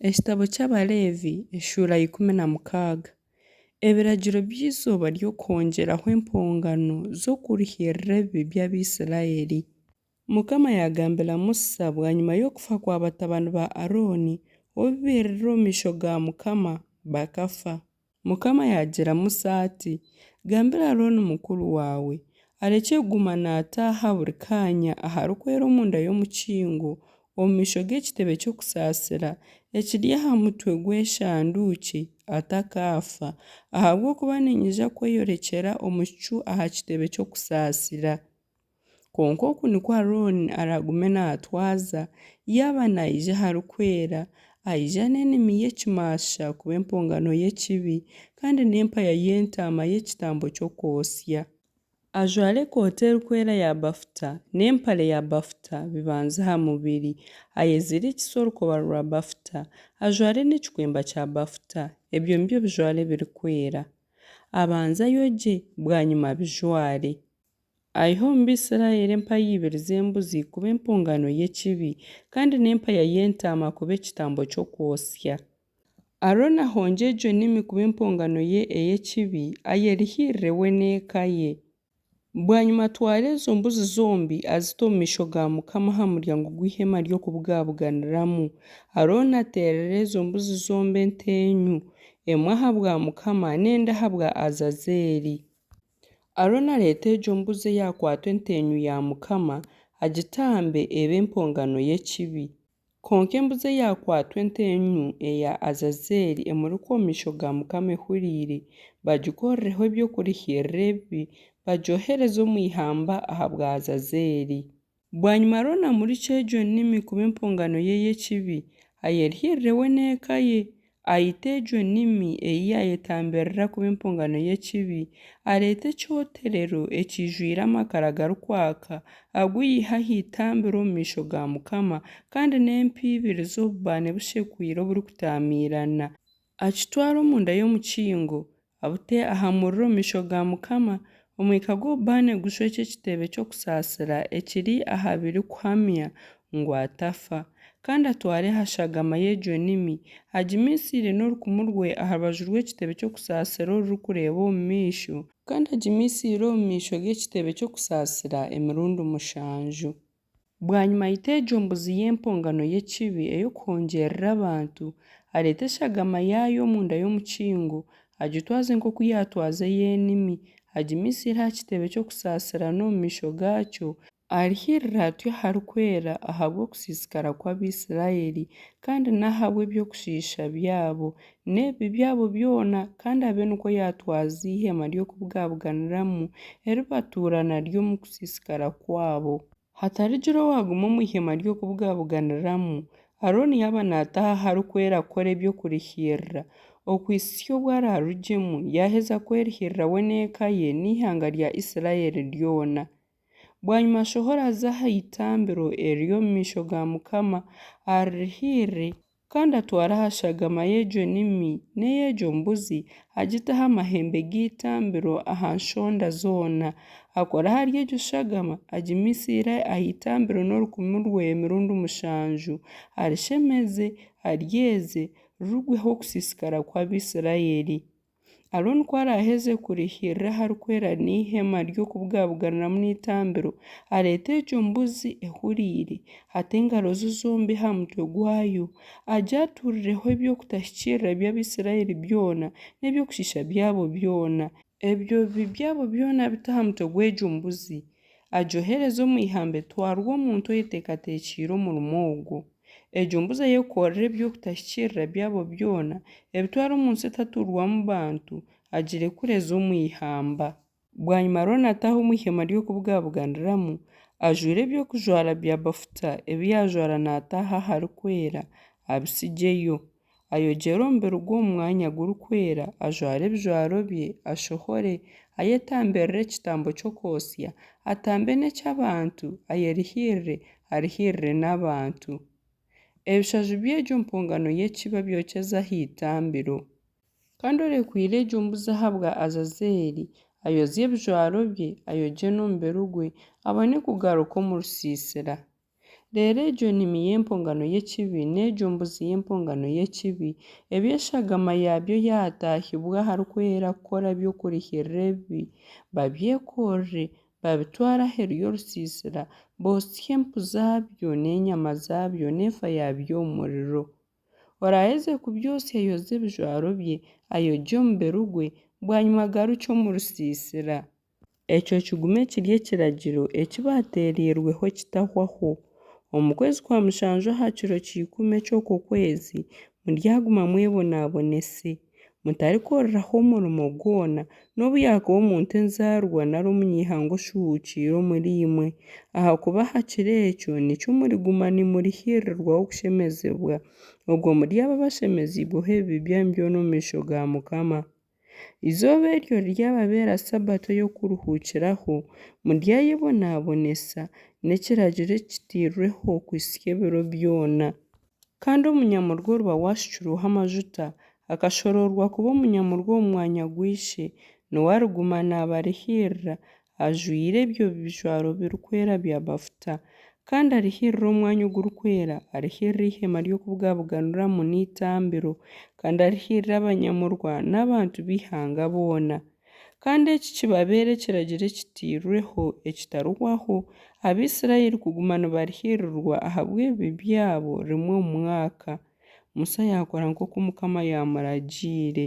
Ekitabo ky'Abaleevi eshuura ya 16. Ebiragiro by'eizooba ry'okuhongyeraho empongano z'okurihiirira ebibi by'Abaisiraeli. Mukama yaagambira Musa bwanyima y'okufa kwa batabani ba Arooni, obu bairire omu maisho ga Mukama, bakafa. Mukama yaagira Musa ati, Gambira Arooni mukuru waawe, arekye kuguma naataaha buri kaanya Aharikwera omunda y'omukingo, omu maisho g'ekitebe ky'okusaasira, ekiri aha mutwe gw'eshanduukye, atakaafa, ahabw'okuba niinyija kweyorekyera omu kicu aha kitebe ky'okusaasira. Kwonka oku nikwo Arooni araagume naatwaza, yaaba naija Aharikwera, aijane enimi y'ekimasha kuba empongano y'ekibi, kandi n'empaya y'entaama y'ekitambo ky'okwotsya. Ajware ekooti erikwera ya bafuta n'empare ya bafuta bibanze aha mubiri, ayezirikise orukoba rwa bafuta, ajware n'ekikwemba kya bafuta, ebyo nibyo bijwaro ebirikwera. Abanze ayogye, bwanyima abijware. Aihe omu Baisiraeli empaya ibiri z'embuzi kuba empongano y'ekibi, kandi n'empaya y'entaama kuba ekitambo ky'okwotsya. Arooni ahongye egyo nimi kuba empongano ye ey'ekibi, ayerihiirire we n'eka ye. Bwanyima atware ezo mbuzi zombi azite omu maisho ga Mukama aha muryango gw'eihema ry'okubugabuganiramu. Arooni ateerere ezo mbuzi zombi enteenyu, emwe ahabwa Mukama n'endi ahabwa Azazeeli. Arooni areete egyo mbuzi eyaakwatwa enteenyu ya Mukama, agitambe ebe empongano y'ekibi. Kwonka embuzi eyaakwatwa enteenyu eya Azazeeli emurikwe omu maisho ga Mukama ehuriire, bagikorereho eby'okurihiirira ebibi, bagyohereze omu ihamba ahabwa Azazeeli. Bwanyima Arooni amurikye egyo nimi kuba empongano ye ey'ekibi, ayerihiirire we n'eka ye. Aite egyo nimi ei yaayetambirira kuba empongano y'ekibi, areete ekyoterero ekiijwire amakara garikwaka, agu yaiha aha itambiro omu maisho ga Mukama, kandi n'empi ibiri z'obubaane bushekwire oburikutaamiirana, akitware omunda y'omukingo, abute aha muriro omu maisho ga Mukama, omwika gw'obubaane gushwekye ekitebe ky'okusaasira ekiri aha birikuhamya ngu atafa. Kandi atware aha shagama y'egyo nimi, agimiisiire n'orukumu rwe aha rubaju rw'ekitebe ky'okusaasira orurikureeba omu maisho, kandi agimiisiire omu maisho g'ekitebe ky'okusaasira emirundi mushanju. Bwanyima aite egyo mbuzi y'empongano y'ekibi ey'okuhongyerera abantu, areete eshagama yaayo omunda y'omukingo, agitwaze nk'oku yaatwaza ey'enimi, agimiisiire aha kitebe ky'okusaasira n'omu maisho gaakyo, arihiirire atyo Aharikwera ahabw'okusiisikara kw'Abaisiraeli, kandi n'ahabw'eby'okushiisha byabo, n'ebibi byabo byona, kandi abe nikwo yaatwaza eihema ry'okubugabuganiramu, eri batuura naryo omu kusiisikara kwabo. Hatarigira owaaguma omu ihema ry'okubugabuganiramu, Arooni yaaba naataaha Aharikwera kukora eby'okurihiirira, okuhitsya obu araarugyemu yaaheza kwerihiirira we n'eka ye n'eihanga rya Isiraeli ryona. Bwanyima ashohore aze aha itambiro eriri omu maisho ga Mukama, aririhiirire, kandi atware aha shagama y'egyo nimi n'ey'egyo mbuzi, agite aha mahembe g'eitambiro aha nshonda zoona. Akore ahari egyo shagama, agimiisiire aha itambiro n'orukumu rwe emirundi mushanju, arishemeze, aryeze, rurugweho okusiisikara kw'Abaisiraeli. Arooni ku araaheze kurihiirira Aharikwera n'eihema ry'okubugabuganiramu n'eitambiro, areete egyo mbuzi ehuriire, ate engaro ze zombi aha mutwe gwayo, agyaturireho eby'okutahikiirira by'Abaisiraeli byona n'eby'okushiisha byabo byona. Ebyo bibi byabo byona abite aha mutwe gw'egyo mbuzi, agyohereze omu ihamba etwarwe omuntu oyeteekateekiire omurimo ogwo. Egyo mbuzi ayekorere eby'okutahikiirira byabo byona, ebitware omu nsi etatuurwamu bantu, agirekure eze omu ihamba. Bwanyima Arooni ataahe omu ihema ry'okubugabuganiramu, ajwaire eby'okujwara bya bafuta ebi yaajwara naataaha Aharikwera, abitsigyeyo. Ayogyere omubiri gwe omu Mwanya Gurikwera, ajware ebijwaro bye, ashohore, ayetambirire ekitambo ky'okwotsya, atambe n'eky'abantu, ayerihiirire, arihiirire n'abantu. Ebishaju by'egyo mpongano y'ekibi abyokyeze aha itambiro. Kandi orekwire egyo mbuzi ahabwa Azazeeli, ayozye ebijwaro bye, ayogye n'omubiri gwe, abone kugaruka omu rusiisira. Reero egyo nimi y'empongano y'ekibi n'egyo mbuzi y'empongano y'ekibi, ebi eshagama yaabyo yaataahibwa aharikwera kukora eby'okurihiirira ebibi, babyekorere, babitware aheeru y'orusiisira, bootsye empu zaabyo n'enyama zaabyo n'efa yaabyo omu muriro. Oraaheze kubyotsya ayozye ebijwaro bye, ayogye omubiri gwe, bwanyima agarukye omu rusiisira. Ekyo kigume kiri ekiragiro ekibateereirweho ekitahwaho. Omu kwezi kwa mushanju aha kiro kya ikumi eky'okwo kwezi, muryaguma mwebonabonese, mutarikoreraho omurimo gwona, nobu yaakuba omuntu enzaarwa nari omunyaihanga oshuuhuukiire omuriimwe, ahakuba aha kiro ekyo nikyo muriguma nimurihiirirwaho okushemezibwa, obwo muryaba abashemeziibweho ebibi byanyu byona omu maisho ga Mukama. Eizooba eryo riryababeera Sabato ey'okuruhuukiraho, muryayebonabonesa, n'ekiragiro ekitairweho okuhitsya ebiro byona. Kandi omunyamurwa oriba waashukirweho amajuta, akashoroorwa kuba omunyamurwa omu mwanya gwa ishe, niwe ariguma naabarihiirira, ajwaire ebyo bijwaro birikwera bya bafuta. Kandi arihiirire Omwanya Ogurikwera, arihiirire eihema ry'okubugabuganiramu n'eitambiro, kandi arihiirire abanyamurwa n'abantu b'eihanga boona. Kandi eki kibabeere ekiragiro ekitairweho ekitarihwaho, Abaisiraeli kuguma nibarihiirirwa ahabw'ebibi byabo rimwe omu mwaka. Musa yaakora nk'oku Mukama yaamuragiire.